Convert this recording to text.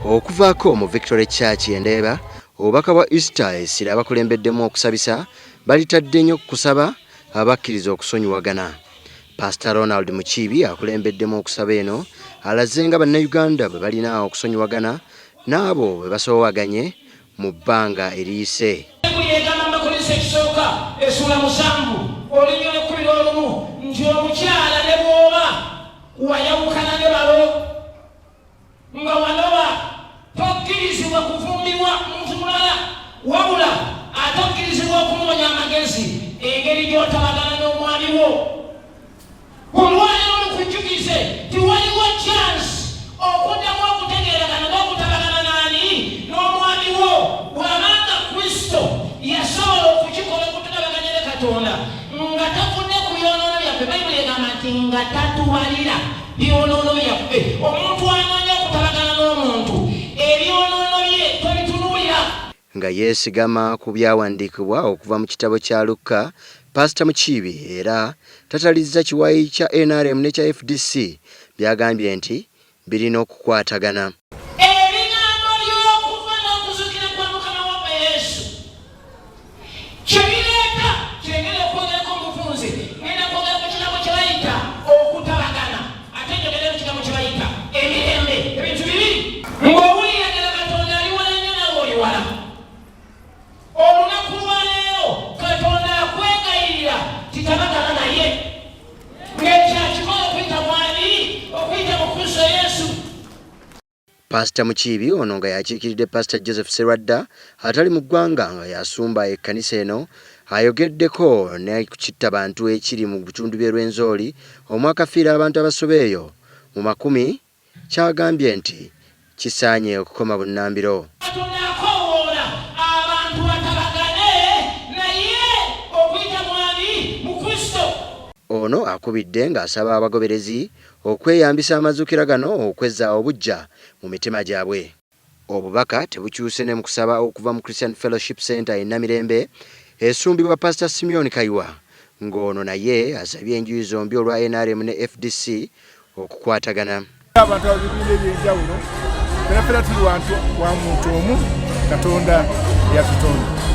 Okuvaako mu Victory Church e Ndeeba, obubaka bwa Easter essira abakulembeddemu okusabisa balitadde nnyo ku kusaba abakkiriza okusonyiwagana. Pasita Ronald Mukiibi akulembeddemu okusaba eno alaze nga Bannayuganda bwe balina okusonyiwagana n'abo be basoowaganye mu bbanga eriyise. Bayibuli egamba mu Bakolinso ekisooka essuula 7 oluny olw'ekkumi n'olumu nti omukyala ne bw'oba wayawukana ne balo nga wanoba tokkirizibwa kufumbirwa muntu mulala wabula ate okkirizibwa okunoonya amagezi engeri gy'otabagana n'omwami wo. Olwaleero lukujjukize nti waliwo chance okuddamu okutegeeragana n'okutabagana n'ani? N'omwami wo. Bw'aba nga Kristo yasobola okukikola okututabaganya ne Katonda nga tavudde ku byonoono byaffe, Bayibuli egamba nti nga tatubalira byonoono byaffe. Omuntu anoonya okutabagana n'omuntu, ebyonoono bye tobitunuulira. Nga yeesigama ku byawandiikibwa okuva mu kitabo kya Lukka, Paasita Mukiibi era tatalizza kiwayi kya nrm n'ekya fdc by'agambye nti birina okukwatagana. Ebigambo by'okufa n'okuzuukira kwa Mukama waffe Yesu kye bireeta kye ngenda okwogerako mu bufunze. Ngenda kwogera ku kigambo kye bayita okutabagana, ate njogere ku kigambo kye bayita emirembe. Ebintu bibiri. Ng'owulira ddala Katonda ali wala nnyo naawe oli wala. Olunaku lwa leero Katonda akwegayirira titabagana naye, ng'ekyo akikola okuyita mu ani? Okuyita mu Kristo Yesu. Paasita Mukiibi ono nga y'akiikiridde Paasita Joseph Sserwadda atali mu ggwanga nga y'asumba ekkanisa eno ayogeddeko ne ku kittabantu ekiri mu bitundu by'e Rwenzori omwakafiira abantu abasoba eyo mu makumi ky'agambye nti kisaanye okukoma bunnambiro. Katonda akoowoola abantu batabagane naye okuyita mu ani? Mu Kristo. Ono akubidde ng'asaba abagoberezi okweyambisa amazuukira gano okwezza obuggya mu mitima gyabwe. Obubaka tebukyuse ne mu kusaba okuva mu Christian Fellowship Centre e Namirembe esumbibwa Pasita Simeon Kayiwa ng'ono naye asabye enjuyi zombi olwa nrm ne fdc okukwatagana. Abantu abebibiina ebyenjawulo fena fena tuli wantu wa muntu omu Katonda eyatutonda.